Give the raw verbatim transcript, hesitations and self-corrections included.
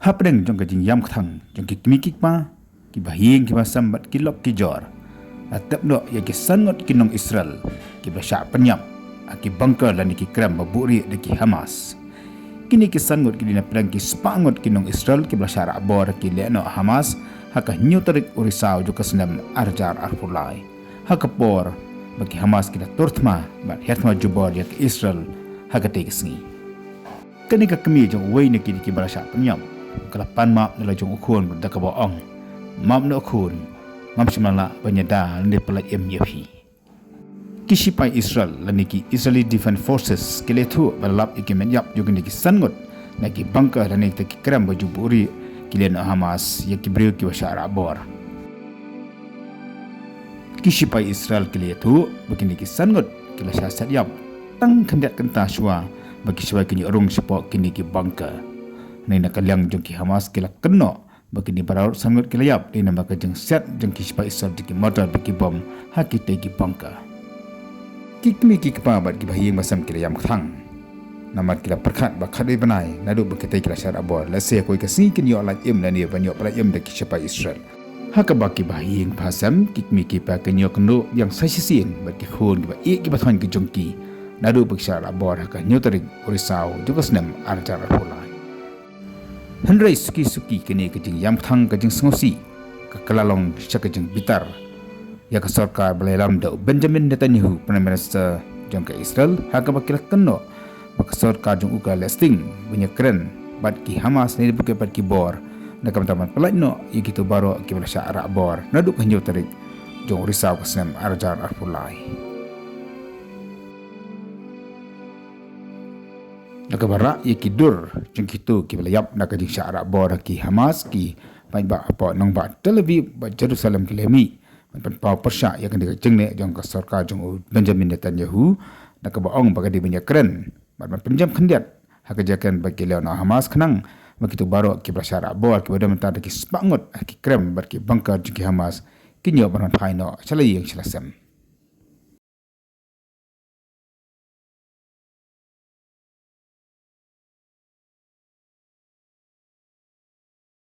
Hapdeng jong ka jingïam kthang jong ki kmie ki kpa, ki bahaïing ki bahasem bad ki lok ki jor, la tep noh ïa ki san ngut ki nong Israel kiba la shah pynïap ha ki bunker lane ki krem ba buhrieh da ki Hamas. Kine ki san ngut ki dei napdeng ki spah ngut ki nong Israel kiba la shah rah bor ha ki lehnoh Hamas ha ka hynñiew tarik u Risaw jong ka snem ar hajar arphew lai, ha ka por ba ki Hamas ki la tur thma bad her thma jubor ïa ka Israel ha katei ka sngi. Kane ka kmie jong uwei na kine kiba la shah pynïap ka la pan map na la jong u khun bad da kaba ong, "Map noh khun, ngam shym la lah ban ïada lane pyllait im ïa phi." Ki shipai Israel lane ki Israeli Defense Forces ki la ïathuh ba la lap ïa ki met ïap jong kine ki san ngut na ki bunker lane kita ki krem ba ju buhrieh ki lehnoh Hamas ïa ki briew kiba shah rah bor. Ki shipai Israel ki la ïathuh ba kine ki san ngut ki la shah set ïap tang khyndiat kynta shuwa ba ki shipai ki ñiuh rung shapoh kine ki bunker. Hynrei na ka liang jong ki Hamas ki la kynnoh ba kine baroh san ngut ki la ïap dei namar ka jingset jong ki shipai Israel jong ki mortar bad ki bom ha kitei ki bunker. Ki kmie ki kpa bad ki bahaïing bahasem ki la ïam kthang namar ki la pyrkhat ba khatwei bnai naduh ba kitei ki la shah rah bor, lehse kawei ka sngi kin ïoh lait im lane ban ïoh pyllait im da ki shipai Israel. Ha kaba ki bahaïing bahasem, ki kmie ki kpa ki ñiuh kynduh biang sa shisien bad ki khun kiba ïeit kiba thoiñ ki jong ki naduh ba ki shah rah bor ha ka hynñiew tarik u Risaw jong ka snem ar hajar arphew lai. Hynrei suki suki kane ka jingïam kthang ka jingsngewsih ka kylla long sha ka jingbitar ïa ka sorkar ba la ïalam da u Benjamin Netanyahu, Prime Minister jong ka Israel, ha kaba ki la kynnoh ba ka sorkar jong u ka la leh sting ban ïakren bad ki Hamas ne buh ïa ki bor na ka bynta ban pyllait noh ïa kito baroh kiba la shah rah bor naduh ka hynñiew tarik jong u Risaw ka snem ar hajar arphew lai. Na kaba rah ïa ki dur jong kito kiba la ïap na ka jingshah rah bor ha ki Hamas, ki paidbah hapoh nongbah Tel Aviv bad Jerusalem ki la mih ban pynpaw pyrshah ïa kane ka jingleh jong ka sorkar jong u Benjamin Netanyahu, na kaba ong ba ka dei ban ïakren bad ban pynjem khyndiat ha ka jingïakren bad ki lehnoh Hamas khnang ba kito baroh kiba la shah rah bor kiba don bynta da ki spah ngut ha ki krem bad ki bunker jong ki Hamas kin ïoh ban wan phai noh sha la ïing sha la sem.